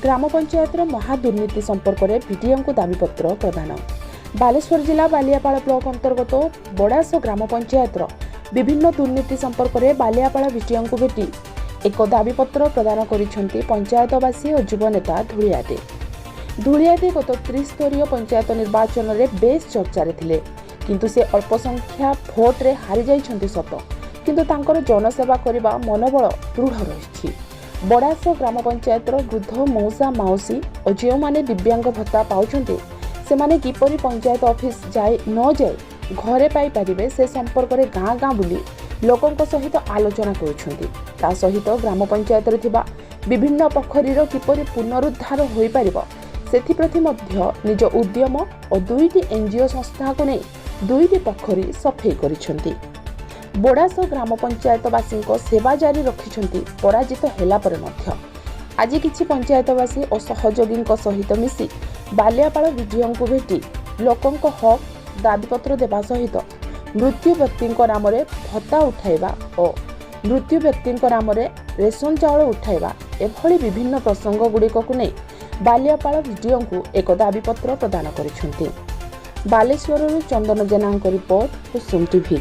ଗ୍ରାମ ପଞ୍ଚାୟତର ମହାଦୁର୍ନୀତି ସମ୍ପର୍କରେ ବିଡିଓଙ୍କୁ ଦାବିପତ୍ର ପ୍ରଦାନ। ବାଲେଶ୍ୱର ଜିଲ୍ଲା ବାଲିଆପାଳ ବ୍ଲକ ଅନ୍ତର୍ଗତ ବଡ଼ାସ ଗ୍ରାମ ପଞ୍ଚାୟତର ବିଭିନ୍ନ ଦୁର୍ନୀତି ସମ୍ପର୍କରେ ବାଲିଆପାଳ ବିଡିଓଙ୍କୁ ଭେଟି ଏକ ଦାବିପତ୍ର ପ୍ରଦାନ କରିଛନ୍ତି ପଞ୍ଚାୟତବାସୀ ଓ ଯୁବନେତା ଧୂଳିଆ ଦେ। ଧୂଳିଆ ଦେ ଗତ ତ୍ରିସ୍ତରୀୟ ପଞ୍ଚାୟତ ନିର୍ବାଚନରେ ବେଶ୍ ଚର୍ଚ୍ଚାରେ ଥିଲେ। କିନ୍ତୁ ସେ ଅଳ୍ପ ସଂଖ୍ୟା ଭୋଟରେ ହାରିଯାଇଛନ୍ତି ସତ, କିନ୍ତୁ ତାଙ୍କର ଜନସେବା କରିବା ମନୋବଳ ଦୃଢ଼ ରହିଛି। ବଡ଼ାସ ଗ୍ରାମ ପଞ୍ଚାୟତର ବୃଦ୍ଧ ମଉସା ମାଉସୀ ଓ ଯେଉଁମାନେ ଦିବ୍ୟାଙ୍ଗ ଭତ୍ତା ପାଉଛନ୍ତି, ସେମାନେ କିପରି ପଞ୍ଚାୟତ ଅଫିସ ଯାଇ ନ ଯାଇ ଘରେ ପାଇପାରିବେ, ସେ ସମ୍ପର୍କରେ ଗାଁ ଗାଁ ବୁଲି ଲୋକଙ୍କ ସହିତ ଆଲୋଚନା କରୁଛନ୍ତି। ତା ସହିତ ଗ୍ରାମ ପଞ୍ଚାୟତରେ ଥିବା ବିଭିନ୍ନ ପୋଖରୀର କିପରି ପୁନରୁଦ୍ଧାର ହୋଇପାରିବ, ସେଥିପ୍ରତି ମଧ୍ୟ ନିଜ ଉଦ୍ୟମ ଓ 2ଟି ଏନ୍ଜିଓ ସଂସ୍ଥାକୁ ନେଇ 2ଟି ପୋଖରୀ ସଫେଇ କରିଛନ୍ତି। ବୋଡ଼ାସ ଗ୍ରାମ ପଞ୍ଚାୟତବାସୀଙ୍କ ସେବା ଜାରି ରଖିଛନ୍ତି ପରାଜିତ ହେଲା ପରେ ମଧ୍ୟ। ଆଜି କିଛି ପଞ୍ଚାୟତବାସୀ ଓ ସହଯୋଗୀଙ୍କ ସହିତ ମିଶି ବାଲିଆପାଳ ବିଡିଓଙ୍କୁ ଭେଟି ଲୋକଙ୍କ ହକ୍ ଦାବିପତ୍ର ଦେବା ସହିତ ମୃତ୍ୟୁ ବ୍ୟକ୍ତିଙ୍କ ନାମରେ ଭତ୍ତା ଉଠାଇବା ଓ ମୃତ୍ୟୁ ବ୍ୟକ୍ତିଙ୍କ ନାମରେ ରେସନ ଚାଉଳ ଉଠାଇବା, ଏଭଳି ବିଭିନ୍ନ ପ୍ରସଙ୍ଗ ଗୁଡ଼ିକକୁ ନେଇ ବାଲିଆପାଳ ବିଡିଓଙ୍କୁ ଏକ ଦାବିପତ୍ର ପ୍ରଦାନ କରିଛନ୍ତି। ବାଲେଶ୍ୱରରୁ ଚନ୍ଦନ ଜେନାଙ୍କ ରିପୋର୍ଟ, କୁସୁମ ଟିଭି।